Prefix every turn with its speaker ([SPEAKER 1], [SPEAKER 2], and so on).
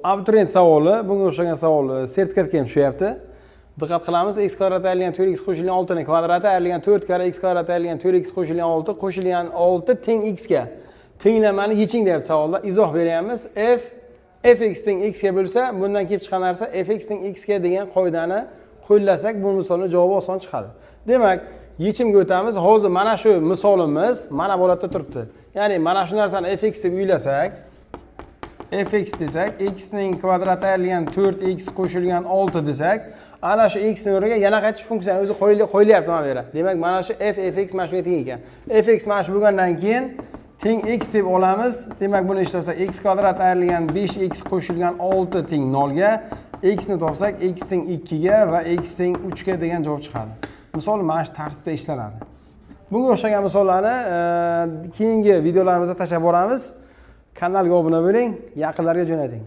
[SPEAKER 1] Abituriyent savoli, bunga o'xshagan savol sertifikatga ham tushyapti. Diqqat qilamiz, x kvadrat ayrilgan 4x qo'shilgan 6 ning kvadrati ayrilgan 4 karra x kvadrat ayrilgan 4x qo'shilgan 6 qo'shilgan 6 teng x ga. Tenglamani yeching deyapti savolda. Izoh beryapmiz. F fx teng x ga bo'lsa, bundan kelib chiqqan narsa fx teng x ga degan qoidani qo'llasak, bu misolning javobi oson chiqadi. Demak, yechimga o'tamiz. Hozir mana shu misolimiz mana bu holatda turibdi. Ya'ni mana shu narsani fx deb uylasak, fx desak, x ning kvadrati ayrilgan 4x qo'shilgan 6 desak, ana shu x ning o'rniga yana qaytish funksiyani o'zi qo'yilyapti mana bu yerga. Demak, mana shu f fx mana shunga teng ekan. Fx mana shu bo'lgandan keyin teng x deb olamiz. Demak, buni ishlasak, x kvadrat ayrilgan 5x qo'shilgan 6 teng 0 ga, x ni topsak, x teng 2 ga va x teng 3 ga degan javob chiqadi. Misol mana shu tartibda ishlanadi. Bunga o'xshagan misollarni keyingi videolarimizda tashlab boramiz. Kanalga obuna bo'ling, yaqinlarga jo'nating.